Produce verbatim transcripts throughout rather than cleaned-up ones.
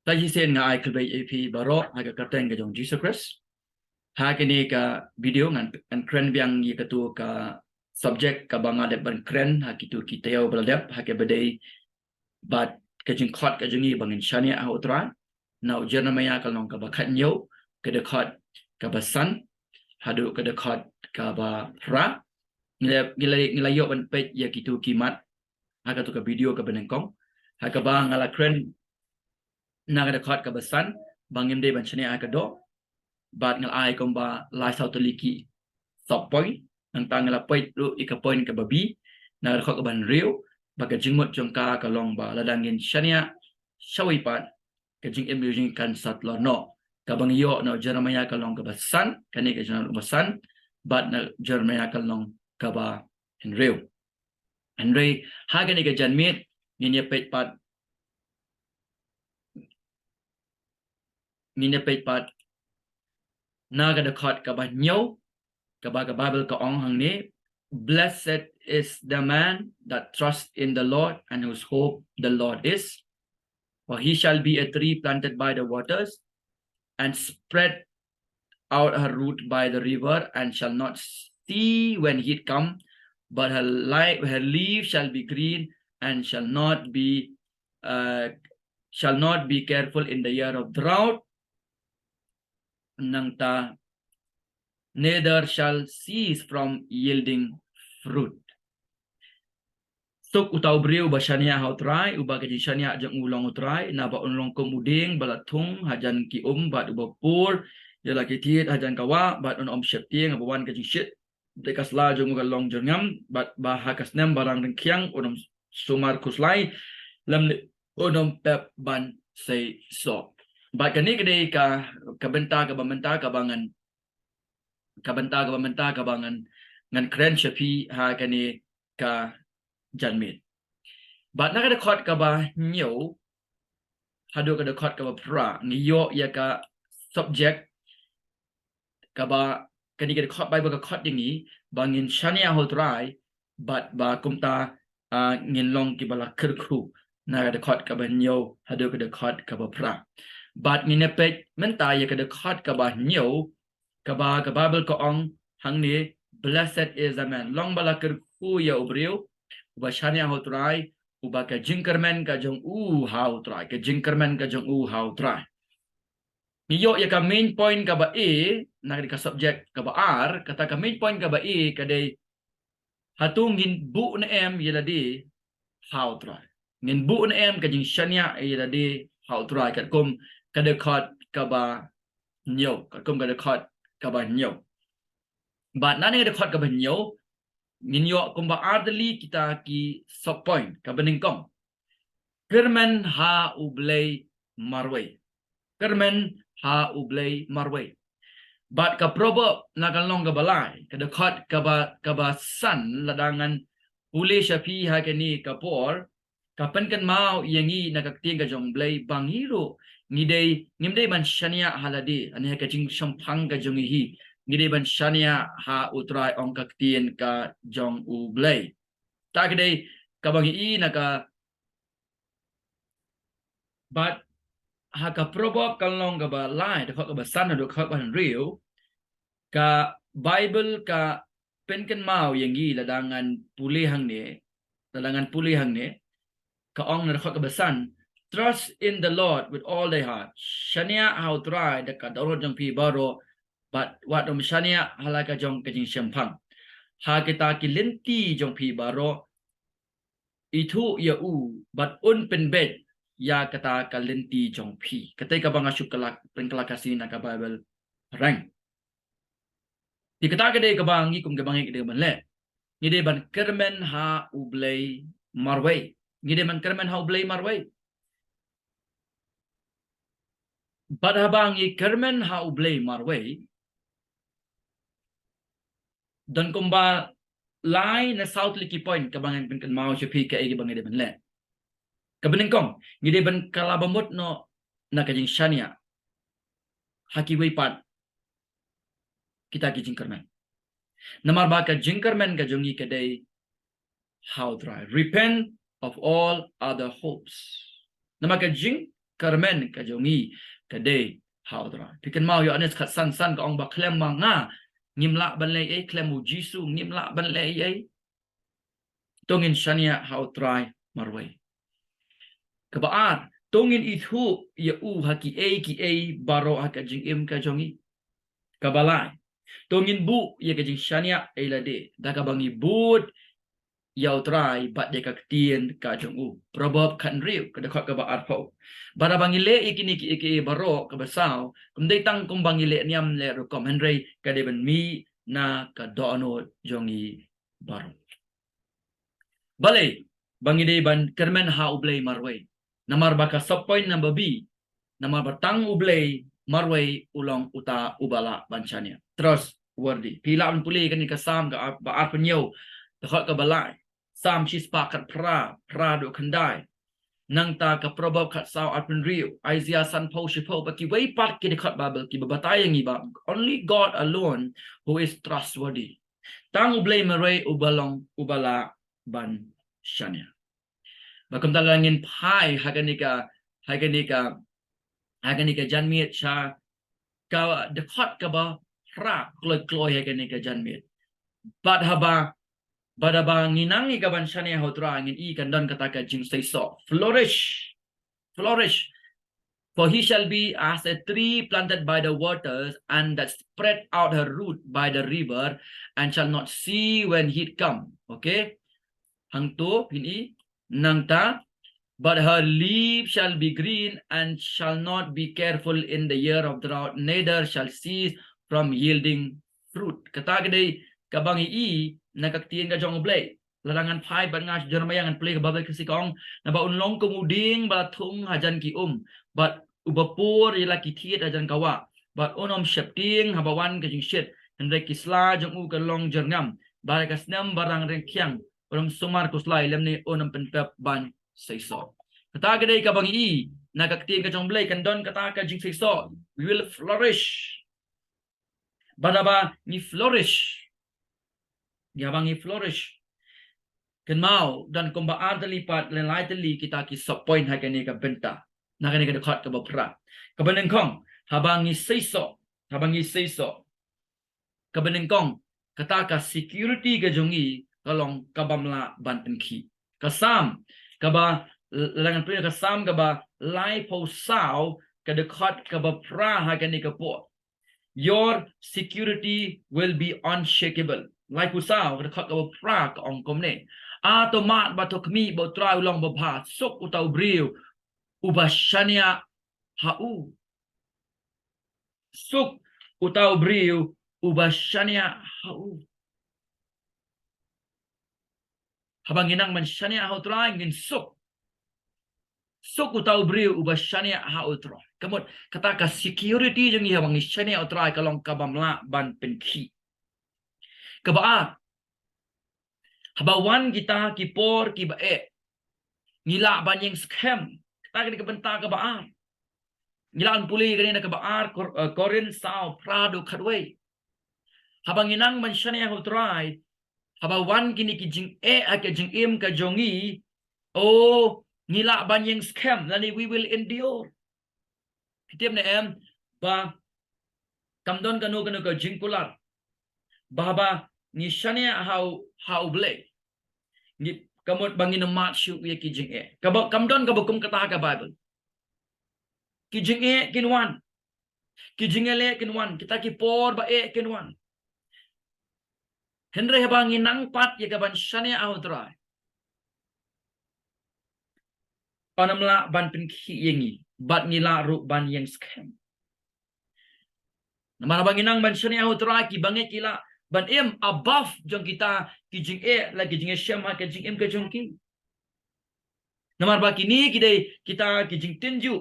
Sa shisien nga ai khublei ïa phi baroh ha ka kyrteng ka jong Jisu Khrist. Ha kane ka video ngan, ngan kren biang ïa katu ka subject kaba nga dep ban kren ha kitu ki taïew ba la dep, ha kaba dei bad ka jingkhot ka jong ngi ba ngin shaniah ha U Trai. Na u Jeremiah ka lynnong kaba khathynñiew, ka dkhot kaba san haduh ka dkhot kaba phra. Ngi la, ngi la, ngi la ïoh ban peit ïa kitu ki mat ha katu ka video kaba nyngkong, ha kaba nga la kren na ka dkhot kaba san ba ngim dei ban shaniah ha ka doh, bad nga la ai kumba lai saw tylli ki sub point. Nangta nga la peit ruh ïa ka point kaba B na ka dkhot kaba hynriew, ba ka jingmut jong ka ka long ba lada ngin shaniah shawei pat, ka jingim jong ngi kan sa tlot noh. Kaba ngi ïoh na u Jeremiah ka lynnong kaba san, kane ka jingkren kaba san, bad na u Jeremiah ka lynnong kaba hynriew. Hynrei ha kane ka janmiet ngin ïa peit pat, ngin ïa peit pat na ka dkhot kaba hynñiew, kaba ka Bible ka ong hangne: "Blessed is the man that trusts in the Lord and whose hope the Lord is. For he shall be a tree planted by the waters and spread out her root by the river, and shall not see when heat come, but her life, her leaf shall be green, and shall not be, uh, shall not be careful in the year of drought, nangta neither shall cease from yielding fruit." Suk uta u briew uba shaniah ha U Trai, uba ka jingshaniah jong u long U Trai, naba un long kum u dieng ba la thung hajan ki um bad uba pur ïa la ki thied hajan ka wah, bad un ym sheptieng haba wan ka jingshit. Te ka sla jong u ka long jyrngam, bad ba ha ka snem ba rang ryngkhiang un ym sumar khuslai, lymne un ym pep ban sei soh. Bad kane ka dei ka, ka bynta kaba mynta kaba ngan, ka bynta kaba mynta kaba ngan, ngan kren sha phi ha kane ka janmiet. Bad na ka dkhot kaba hynñiew haduh ka dkhot kaba phra ngi ïoh ïa ka subject kaba, kane ka dkhot Bible ka khot ïa ngi ba ngin shaniah ha U Trai, bad ba kumta, ah, ngin long kiba la kyrkhu, na ka dkhot kaba hynñiew haduh ka dkhot kaba phra. Bad ngin ïa peit mynta ïa ka dkhot kaba hynñiew, kaba ka Bible ka ong hangne: "Blessed is the man." Long ba la kyrkhu ïa u briew uba shaniah ha U Trai, uba ka jingkyrmen ka jong u ha U Trai, ka jingkyrmen ka jong u ha U Trai. Ngi ïoh ïa ka main point kaba A na ka subject kaba ar, kata ka main point kaba A ka dei: Hato ngin buh ne em ïa lade ha U Trai? Ngin buh ne em ka jingshaniah ïa lade ha U Trai, katkum ka dkhot kaba hynñiew, katkum ka dkhot kaba hynñiew. Bad na ka dkhot kaba hynñiew ngin ïoh kumba ar tylli kita ki sub point. Kaba nyngkong, kyrmen ha U Blei marwei. Kyrmen ha U Blei marwei. Bad ka Proverb na ka lynnong kaba lai, ka dkhot kaba, kaba san, lada ngan pule sha phi ha kane ka por, ka pynkynmaw ïa ngi na ka ktien ka jong U Blei ba ngi ruh ngi dei, ngim dei ban shaniah ha lade, lane ha ka jingshemphang ka jong ngi hi. Ngi dei ban shaniah ha U Trai, ong ka ktien ka jong U Blei. Ta ka dei kaba ngi i na ka, bad ha ka Proverb ka lynnong kaba lai, dkhot kaba san haduh dkhot kaba hynriew, ka Bible ka pynkynmaw ïa ngi, lada ngan pule hangne, lada ngan pule hangne, ka ong na dkhot kaba san: "Trust in the Lord with all thy heart." Shaniah ha U Trai da ka dohnud jong phi baroh, bad wat ym shaniah ha la ka jong ka jingshemphang. Ha kita ki lynti jong phi baroh, ithuh ïa u, bad un pynbeit ïa kata ka lynti jong phi. Kata kaba nga shu kylla, pynkylla Khasi na ka Bible Phareng. Te kata ka dei kaba ngi kum kaba ngi dei ban leh. Ngi dei ban kyrmen ha U Blei marwei. Ngi dei ban kyrmen ha U Blei marwei. Bad haba ngi kyrmen ha U Blei marwei, don kumba lai ne saw tylli ki point kaba ngan pynkynmaw sha phi kaei kaba ngi dei ban leh. Kaba nyngkong, ngi dei ban kylla bamut noh na ka jingshaniah ha kiwei pat kita ki jingkyrmen. Namar ba ka jingkyrmen ka jong ngi ka dei ha U Trai. Repent of all other hopes. Namar ka jing, kyrmen ka jong ngi ka dei ha U Trai. Phi kynmaw Ïoannis khatsan san ka ong ba khlem ma nga ngim lah ban leh ei, khlem U Jisu ngim lah ban leh ei. To ngin shaniah ha U Trai marwei. Kaba ar, to ngin ithuh ïa u ha kiei kiei baroh ha ka jingim ka jong ngi. Kaba lai, to ngin buh ïa ka jingshaniah ïa lade da kaba ngi bud ïa U Trai bad ïa ka ktien ka jong u. Proverb khathynriew ka dkhot kaba arphew. Bad haba ngi leh ïa kine kiei kiei baroh, kaba saw, kam dei tang kumba ngi leh niam leh rukom, hynrei ka dei ban mih na ka dohnud jong ngi baroh. Balei ba ngi dei ban kyrmen ha U Blei marwei? Namar ba ka sub point number B, namar ba tang U Blei marwei u long uta uba lah ban shaniah. Trustworthy. Phi lah ban pule kane ka Salm kaba arphew hynñiew, dkhot kaba lai. Salm shispah khatphra, phra haduh khyndai. Nangta ka Proverb khatsaw arphew hynriew, Isaiah sanphew shiphew, bad kiwei pat ki dkhot Baibl kiba batai ïa ngi ba only God alone who is trustworthy. Tang U Blei marwei uba long uba lah ban shaniah. Ba kumta lada ngin phai ha kane ka, ha kane ka, ha kane ka janmiet sha ka dkhot kaba phra kloi kloi ha kane ka janmiet. Bad haba, bad haba ngi nang ïa ka ban shaniah ha U Trai, ngin i kan don kata ka jingseisoh. Flourish. Flourish. For he shall be as a tree planted by the waters, and that spread out her root by the river, and shall not see when heat come. Okay? Hangto phin i, nangta, but her leaf shall be green, and shall not be careful in the year of drought, neither shall cease from yielding fruit. Kata ka dei kaba ngi i na ka ktien ka jong U Blei. Lada ngan phai bad nga sha Jeremiah, ngan plie ka Baibl ka sih ka ong, naba un long kum u dieng ba la thung hajan ki um, bad uba pur ïa la ki thied hajan ka wah, bad un ym sheptieng haba wan ka jingshit, hynrei ki sla jong u ka long jyrngam, bad ha ka snem ba rang rengkhiang un ym sumar khuslai lymne un ym pynpep ban seisoh. Kata ka dei kaba ngi i na ka ktien ka jong U Blei, kan don kata ka jingseisoh. We will flourish. Bad haba ngi flourish, haba ngi flourish, kynmaw, don kumba ar tylli pat lane lai tylli kita ki sub point ha kane ka bynta, na kane ka dkhot kaba phra. Kaba nyngkong, haba ngi seisoh, haba ngi seisoh, kaba nyngkong, kata ka security ka jong ngi ka long kabym lah ban pynkhih. Ka Salm kaba, lada ngan pule ka Salm kaba laiphew saw, ka dkhot kaba phra ha kane ka por. Your security will be unshakable. Laiphew saw, ka dkhot kaba phra ka ong kumne. A to mad bad to khmih ba U Trai u long babha, suk uta u briew uba shaniah ha u. Suk uta u briew uba shaniah ha u. Haba ngi nang ban shaniah ha U Trai ngin suk. Suk uta u briew uba shaniah ha U Trai. Ka mut kata ka security jong ngi haba ngi shaniah ha U Trai ka long kabym lah ban pynkhih. Kaba ar, haba wan kita ki por kiba eh, ngi lah ban ïeng skhem. Kata ka dei ka bynta kaba ar. Ngi lah ban pule kane na kaba ar Kor-, eh, Korinth saw, phra haduh khatwei. Haba ngi nang ban shaniah ha U Trai, haba wan kine ki jingeh ha ka jingim ka jong ngi, oh, ngi lah ban ïeng skhem lane we will endure. Phi tip ne em ba kam don kano kano ka jingkular ba haba ngi shaniah ha U, ha U Blei, ngi, ka mut ba ngin ym mad shuh ïa ki jingeh. Kaba, kam don kaba kum kata ha ka Baibl. Ki jingeh kin wan. Ki jingeh leh kin wan, kita ki por ba eh kin wan. Hynrei haba ngi nang pat ïa ka ban shaniah ha U Trai, un ym lah ban pynkhih ïa ngi, bad ngi lah ruh ban ïeng skhem. Namar haba ngi nang ban shaniah ha U Trai, ki bangeit ki lah ban im above jong kita ki jingeh lane ki jingeh shem ha ka jingim ka jong ki. Namar ba kine ki dei kita ki jingtynjuh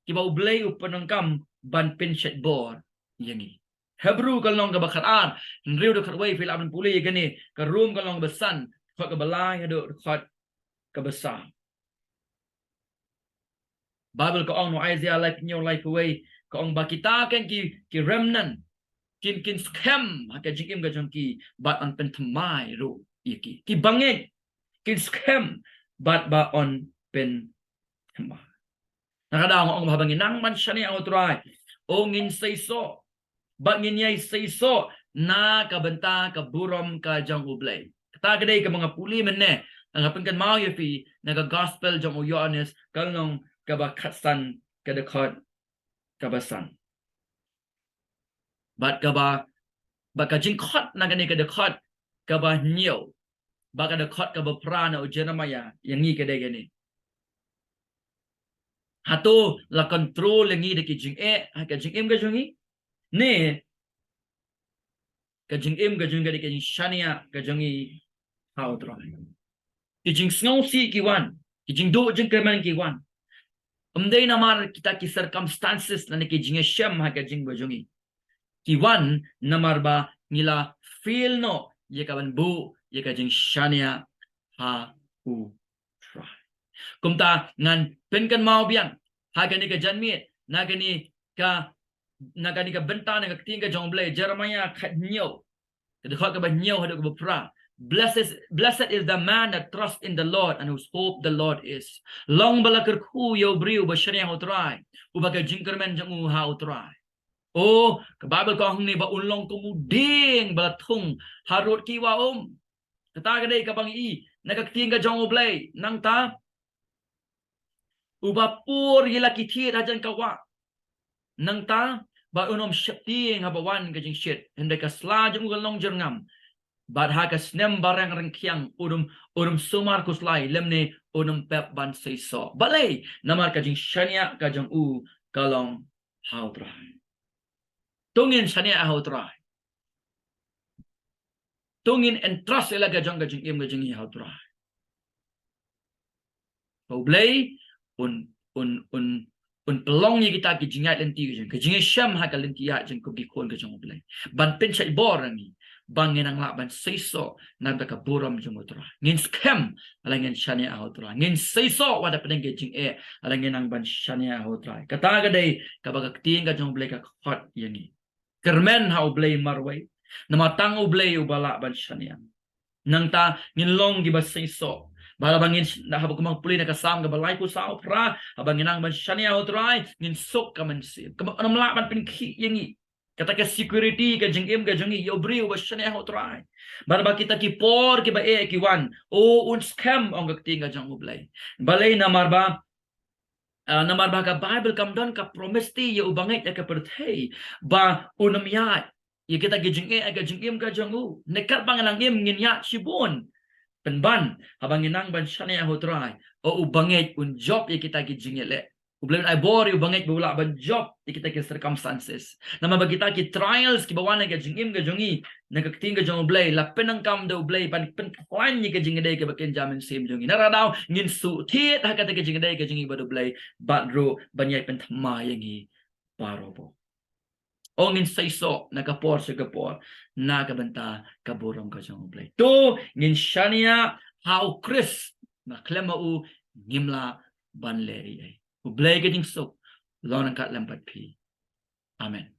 kiba U Blei u pyndonkam ban pynshait bor ïa ngi. Hebru ka lynnong kaba khatar, hynriew haduh khatwei, phi lah ban pule ïa kane, ka Rom ka lynnong kaba san, dkhot kaba lai haduh dkhot kaba saw. Baibl ka ong, na Isaiah laiphew hynñiew, laiphew wei, ka ong ba kita ken ki, ki remnant kin, kin skhem ha ka jingim ka jong ki, bad yn pynthymmai ruh ïa ki. Ki bangeit kin skhem bad ba yn pynthymmai. Nga da ong ba haba ngin nang ban shaniah ha u Trai, o ngin seisoh, bad ngin ïai seisoh na ka bynta ka burom ka jong u Blei. Kata ka dei kaba nga pule mynne, nga pynkynmaw ïa phi na ka gospel jong u Ïoannis, ka lynnong kaba khatsan, ka dkhot kaba san. Bad kaba, bad ka jingkhot na kane ka dkhot kaba hynñiew, bad ka dkhot kaba phra na u Jeremiah, ïa ngi ka dei kane. Hato la control ïa ngi da ki jingeh ha ka jingim ka jong ngi? Ne ka jingim ka jong ngi ka dei ka jingshaniah ka jong ngi ha u Trai? Ki jingsngewsih ki wan, ki jingduh jingkyrmen ki wan. Ym dei namar kita ki circumstances lane ki jingïashem ha ka jingim ka jong ngi. Ki wan namar ba ngi la fail noh ïa ka ban buh ïa ka jingshaniah ha u Trai. Kumta ngan pynkynmaw biang ha kane ka janmiet, na kane ka, na kane ka bynta, na ka ktien ka jong u Blei, Jeremiah khathynñiew, ka dkhot kaba hynñiew haduh kaba phra. Blessed, blessed is the man that trusts in the Lord and whose hope the Lord is. Long ba la kyrkhu ïa u briew ba shaniah ha u Trai, uba ka jingkyrmen jong u ha u Trai. O, ka Baibl ka ong hangne ba un long kum u dieng ba la thung harud ki wah um. Kata ka dei kaba ngi i na ka ktien ka jong u Blei. Nangta uba pur ïa la ki thied hajan ka wah. Nangta ba un ym sheptieng haba wan ka jingshit, hynrei ka sla jong u kan long jyrngam. Bad ha ka snem ba reng ryngkhiang un ym, un ym sumar khuslai lymne un ym pep ban seisoh. Balei? Namar ka jingshaniah ka jong u ka long ha u Trai. To ngin shaniah ha u Trai. To ngin entrust ïa la ka jong ka jingim ka jong ngi ha u Trai. Ba u Blei un, un, un, un pynlong ïa kita ki jingïaid lynti ka jong, ka jingïashem ha ka lynti ïaid jong kum ki khun ka jong u Blei, ban pynshait bor ïa ngi ba ngin nang lah ban seisoh na ka bynta ka burom jong u Trai. Ngin skhem lada ngin shaniah ha u Trai. Ngin seisoh wat hapdeng ki jingeh lada ngin nang ban shaniah ha u Trai. Kata ka dei kaba ka ktien ka jong u Blei ka khot ïa ngi. Kyrmen ha u Blei marwei, namar tang u Blei uba lah ban shaniah. Nangta ngin long kiba seisoh. Ba haba ngin, haba kumba nga pule na ka Salm kaba laiphew saw phra, haba ngin nang ban shaniah ha u Trai, ngin suk ka mynsiem. Kaba un ym lah ban pynkhih ïa ngi. Kata ka security ka jingim ka jong ngi ïa u briew uba shaniah ha u Trai. Bad ba kita ki por kiba eh ki wan, o un skhem, ong ka ktien ka jong u Blei. Balei? Namar ba, ah, namar ba ka Baibl kam don ka promise te ïa u bangeit ïa ka pyrthei ba un ym ïaid ïa kita ki jingeh ha ka jingim ka jong u. Hynrei katba ngi nang im ngin ïaid shibun. Pynban haba ngin nang ban shaniah ha u Trai, o u bangeit un jop ïa kita ki jingeh leh. U Blei un ai bor ïa u bangeit ba u lah ban jop ïa kita ki circumstances. Namar ba kita ki trials kiba wan ha ka jingim ka jong ngi, na ka ktien ka jong u Blei, la pyndonkam da u Blei ban pynkhlaiñ ïa ka jingïadei kaba kynja mynsiem jong ngi. Namar kata ngin shu thied ha kata ka jingïadei ka jong ngi bad u Blei, bad ruh ban ïai pynthikna ïa ngi baroh. O ngin seisoh na ka por sha ka por na ka bynta ka burom ka jong u Blei. To ngin shaniah ha u Khrist, namar khlem ma u ngim lah ban leh ei ei. U Blei ka jingsuk long ryngkat lem bad phi. Amen.